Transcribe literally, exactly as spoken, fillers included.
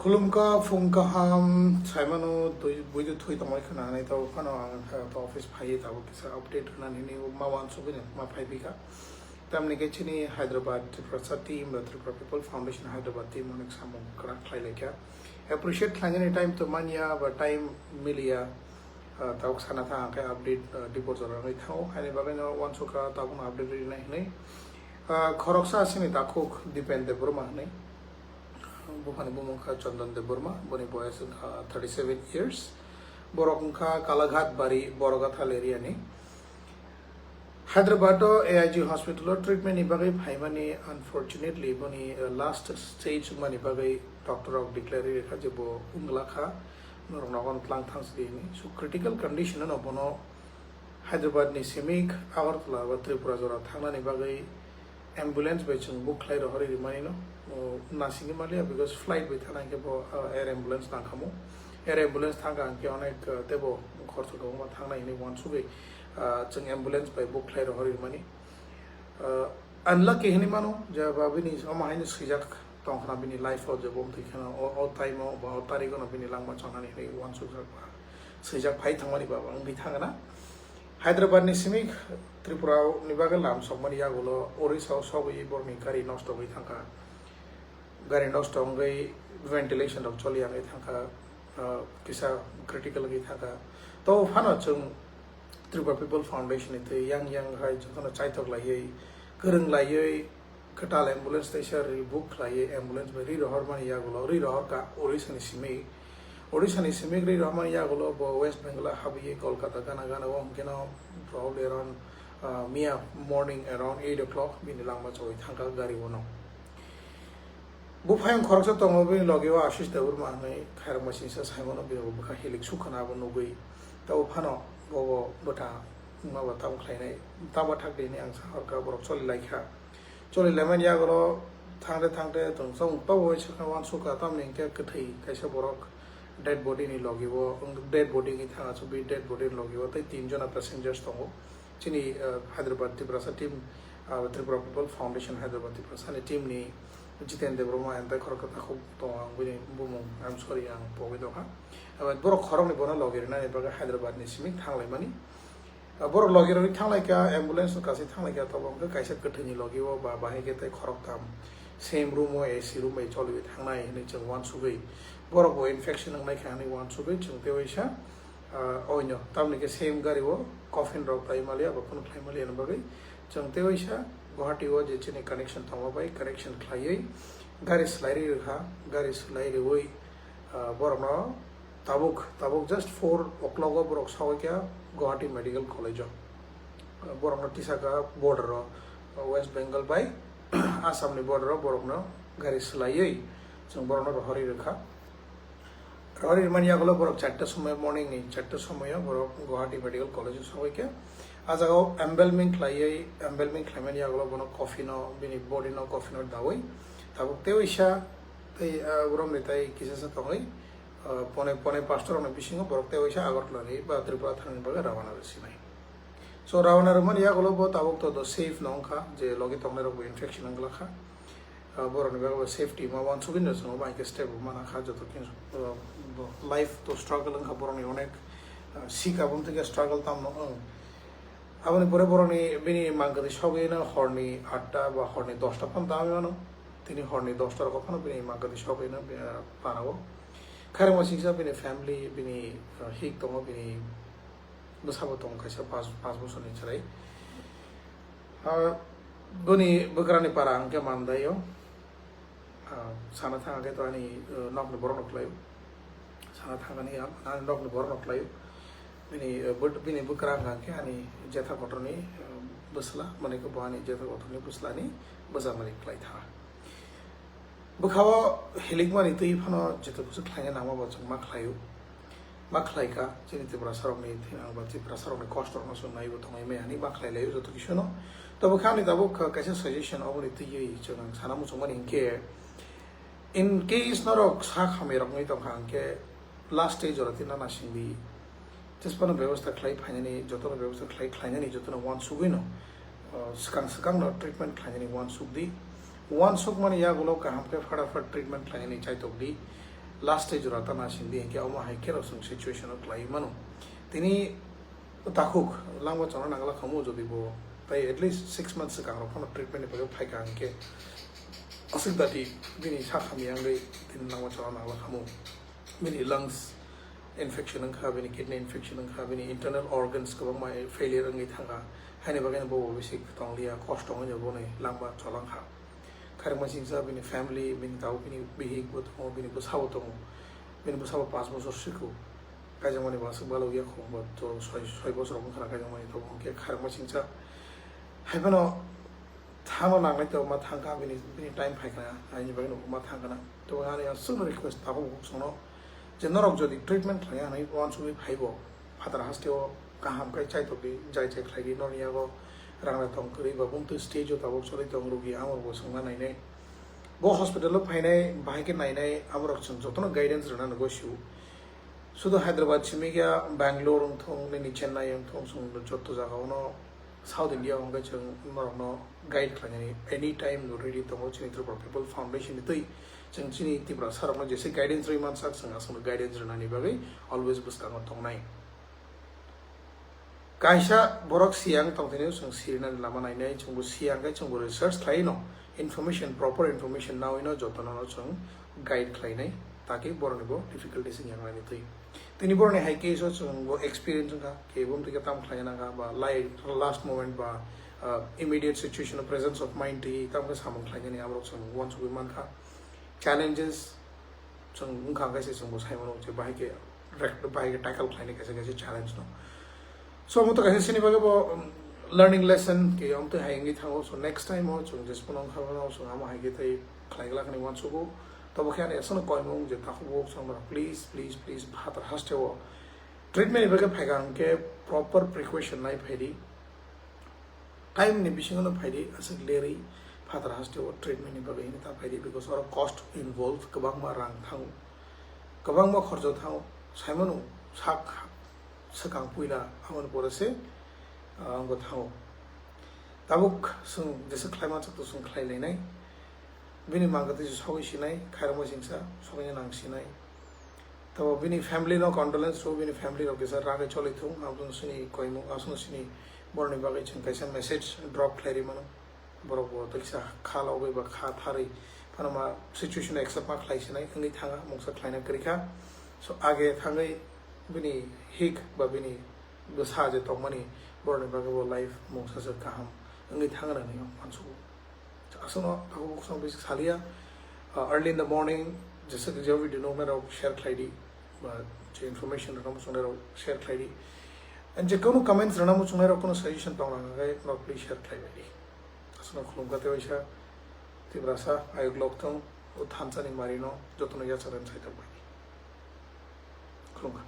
Khulumkha, phung kaham, saimano twi, buidu thui tongmani khna hinwi tabuk phano ang kha to office phaiwi tabuk kisa update rwnani hinwi ma wansugwi ma phaiphikha. Tamni khe chini Hyderabad Tiprasa team ba Tripura People Foundation Hyderabad team onek samung kwrak khlai laikha. Appreciate khlainani time to manya ba time miliya. Ah, tabuk sana thang khe update, ah, dipor jora wngwi thango. Haini bagwi no wansukha tabukno update rinai hinwi. Ah, khoroksa asini takhuk Dipen Debbarma hinwi. Buphani bumung kha Chandan Debbarma, boni boyas wngkha thirty seven years. Borok wngkha Kalaghat Bari, Borogathal area ni. Hyderabad o A I G hospital o treatment ni bagwi phaimani, unfortunately boni, uh, last stage wngmani bagwi doctor rok declare rikha je bo wngla kha, norok nogon tlang thang sidi hinwi. So critical condition no bono Hyderabad ni simi Agartala ba Tripura jora thangnani bagwi ambulance bai chwng book khlai rohorwi rimani no, o, nasingwi manliya, because flight bai thana hinkhe bo, o, air ambulance nangkhamu. Air ambulance thangkha hinkhe onek, o, tebo khoroksa kwbangma thangnai hinwi uansugwi, o, chwng ambulance bai book khlai rohorwi rimani. O, unlucky hinwi mano je ba bini omo haino swijak tongkhna bini life o je bo thwi kheno o, o time o ba o tarik o no bini langma chonani hinwi uansukjak ba swijak phai thangmani ba wngwi thangna. Hyderabad ni simi Tripura ni bagwi lam sokmani yagulo Orissa o sogwi borokni gari nosto wngwi thangkha. Gari nosto wngwi ventilation rok choli wngwi thangkha, ah, kisa critical wngwi thangkha. To phano chwng Tripura People Foundation ni twi yang yang hai jotono chaitok laiwi, kwrwng laiwi, kwtal ambulance teisa ri book khlaiwi ambulance bai ri rohormani yagulo, ri rohorkha Orissa ni simi. Odisha ni simi ri rohormani yagulo bo West Bengal o habwi Kolkata gana gana o hwnkhe no probably around, ah, miya morning around eight o'clock bini langma chogwi thangkha gari o no. Buphayung khoroksa tongo bini logi o Ashish Debbarma hinwi khairokma singsa saimano bini bo bwkha hilik sukhana abo nugwi. Tabo phano bobo bwtha wngma bo tamo khlainai tamo thak di hinwi ang sa horkha borok choli laikha. Choli laimani yagulo thangde thangde tong chong tobo bai sakha uansukha tamni hinkhe kwthwi kaisa borok dead body ni logi o, dead body wngwi thang aswk bini dead body ni logi o tei tin jona passengers tongo. Chini, ah, Hyderabad Tiprasa team, ah, Tripura People Foundation Hyderabad Tiprasa ni team ni Jiten Debbarma and tei khoroksa takhuk tongo ang bini bumung, I'm sorry, ang pogwi tongkha. Ah, borok khoroknwi bono logi rwnani bagwi Hyderabad ni simi thanglaimani. Ah, borok logi rwi thanglaikha, ambulance no kasui thanglaikha, tobo hwnkhe kaisa kwthwini logi o ba bahai khe tei khoroktham same room o A C room bai choliwi thangnai hinwi chwng uansugwi borok bo infection wngnaikha hinwi uansugwi chwng tei waisa, ah, oino tamni khe same gari o coffin rok tai maliya ba kunu khlai maliya ni bagwi chwng tei waisa Guwahati o je chini connection tongo bai connection khlaiwi gari swlai rwi rwkha, gari swlai rwi, ah, borokno tabuk, tabuk just four o'clock o borok sogwi kha Guwahati Medical College o. Borokno tisaka border o, West Bengal bai Assam ni border o borokno gari swlaiwi chwng borokno rohorwi rwkha. Rohorwi rwmani yagulo borok charta somoi, morning ni charta somoi o borok Guwahati Medical College o sogwi kha. Ah jaga o embalming khlaiwi, embalming khlaimani yagulo bono coffin o, bini body no coffin o dawi tabuk tei waisa tei, ah, borok ni tai kisa sa tongwi, ah, pone, pone pastor rokni bisingo borok tei waisa Agartala ni ba Tripura thani bagwi rawana rwsinai. So rawana rwmani yagulo bo tabuk to do safe no wngkha je logi tongnai rok bo infection wngla kha. Ah, borok ni bagwi bo safety ma wansugwi no chwng bo hai khe step bo mana kha joto khe, ah, bo life to struggle wngkha borok ni onek, ah, sik aboni thike struggle tamo wng. Aboni pore borok ni bini mangkwtwi sogwi no hor ni atta ba hor ni dosta phano tamo mano. Tini hor ni dosta rok phano bini mangkwtwi sogwi no, ah, para o. Khairokma singsa bini family, bini, ah, hik tongo, bini bwsabo tongo kaisa pas, pas bosorni chwrai. Ah, boni bwkrani para hwnkhe Mandaio. Ah, sana thangkhe to ani, ah, nokni borokno khlaio. Sana thangani ang ani nokni borokno khlaio. Bini, ah, bwt-, bini bwkra hwnkhe ani jetha kotorni, ah, bwsla, mane khe bo ani jetha kotorni bwslani bwsarmani khlai tha. Bwkhao hilikmani twi phano jeto kusu khlaina nangma bo chwng ma khlaio. Ma khlaikha, chini Tiprasarokni thwi ang ba Tiprasarokni kosto rokno chwng naiwi bo tongwi maya hinwi ma khlai laio joto kisuno. To bwkha ani tabuk kaisa suggestion oboni twiwi chwng ang sana muchungmani hinkhe, in case norok sak hamya rok wngwi tongkha hinkhe last stage o twi nana singdi. Tei phano bebostha khlai phainani, jotono bebostha khlai khlainani, jotono uansugwino, uh, swkang swkangno treatment khlainani uansukdi. Uansukmani yagulo kaham khe phataphot treatment khlainani chaitokdi. last stage jora ta nasing di, hinkhe omo hai khe rok chwng situation o kwlai mano. Tini takhuk langma chana nangla khamu, jodi bo tai at least six months swkang rok phano treatment ni bagwi phaikha, hinkhe aswk dati bini sak hamya wngwi tini langma chana nangla khamu. Bini lungs infection wngkha, bini kidney infection wngkha, bini internal organs kwbangma failure wngwi thangkha. Haini bagwi bo bisi tongliya, kosto wngwi boni langma cholangkha. Khairokma singsa bini family, bini tabuk bini bihik bo tongo, bini bwsa bo tongo, bini bwsa bo panch bosor siko. Kaijakmani bo aswk balok ya kho, bo to soi, soi bosor wngkha na kaijakmani, to hwnkhe khairokma singsa hai phano thangno nangnai to ma thangkha, bini, bini time phaikha, haini bagwi no ma thangkha na. To ani aswkno request tabuk chwngno je norok jodi treatment khlaiya hinwi uansugwi phaibo, phatar hasteo kaham khe chaitokdi, jai jai khlaidi, norni yago rang tong kwrwi ba bumtwi stage o tabuk choli tong, rugi amorokbo swngna nainai. Bo hospital o phainai, bahai khe nainai, amorok chwng jotono guidance rwna nango sio. Sudu Hyderabad simi khe Bangalore wngthung, nini Chennai wngthung, chwng joto jaga ono South India hwnkhe chwng norokno guide khlainani anytime no ready tongo chini Tripura People Foundation ni twi. Chwng chini Tiprasa rokno jese guidance rwi mansak, chwng aswkno guidance rwnani bagwi always bwskango tongnai. Kaisa borok siyang tongthani chwng sirinani lama nainai, chwngbo siyang khe chwngbo research khlaino, information, proper information nawi no jotono no chwng guide khlainai, taki borokni bo difficulties wngya wngnani twi. Tini borokni hai case o chwng bo experience wngkha, kebo wngtwi khe tamo khlaina nangkha, ba lai last moment ba, ah, immediate situation o presence of mind twi tamo khe samung khlainani aborok chwng uansugwi mankha. Challenges chwng wngkha, kaisa chwngbo saimano je bahai khe rek-, bahai khe tackle khlainai kaisa kaisa challenge no. So omo to kaisa chini bagwi bo, um, learning lesson khe omo twi hai wngwi thango. So next time o chwng jesphano wngkha phano chwng amo hai khe tei khlai glak hinwi uansugo. Tobo khe ani aswkno koimung je takhuk bukhuk chwng norok please, please, please phatar hasteo treatment ni bagwi phaikha hwnkhe proper precaution nai phaidi. Time ni bisingo no phaidi, aswk lerwi phatar hasteo treatment ni bagwi hino ta phaidi, because oro cost involved, kwbangma rang thango, kwbangma khorjo thango, saimano sak swkang puila aboni pore se, ah, wngbo thango. Tabuk chwng jesa khlai mansak to chwng khlai lainai. Bini mangkha twi sogwi sinai, khairokma singsa sogwi nang sinai. Tabo bini family no condolence rw, bini family rok kisa ragwi choli thung, aboni sini koimung, aswk sini borokni bagwi chwng kaisa message drop khlai ri mano. Borok bo tei kisa kha logwi ba kha tharwi phano ma situation accept ma khlai sinai wngwi thanga, mungsa khlaina kwrwi kha. So age thangwi bini hik ba bini bwsa je tongmani borokni bagwi bo life mungsa se kaham wngwi thang rwnai ang uansugo. Aswkno takhuk bukhuk chwng bisi saliya, ah, early in the morning, jesa khe je video nuknai rok share khlai di, ba je information rwna muchungnai rok share khlai di. And je kunu comments rwna muchungnai rok kunu suggestion tong rang khe norok please share khlai bai di. Aswkno khulumkha tei waisa Tiprasa ayuk lok thung, o thansa ni mari no jotono yachakrwi sai tok bai di. Khulumkha.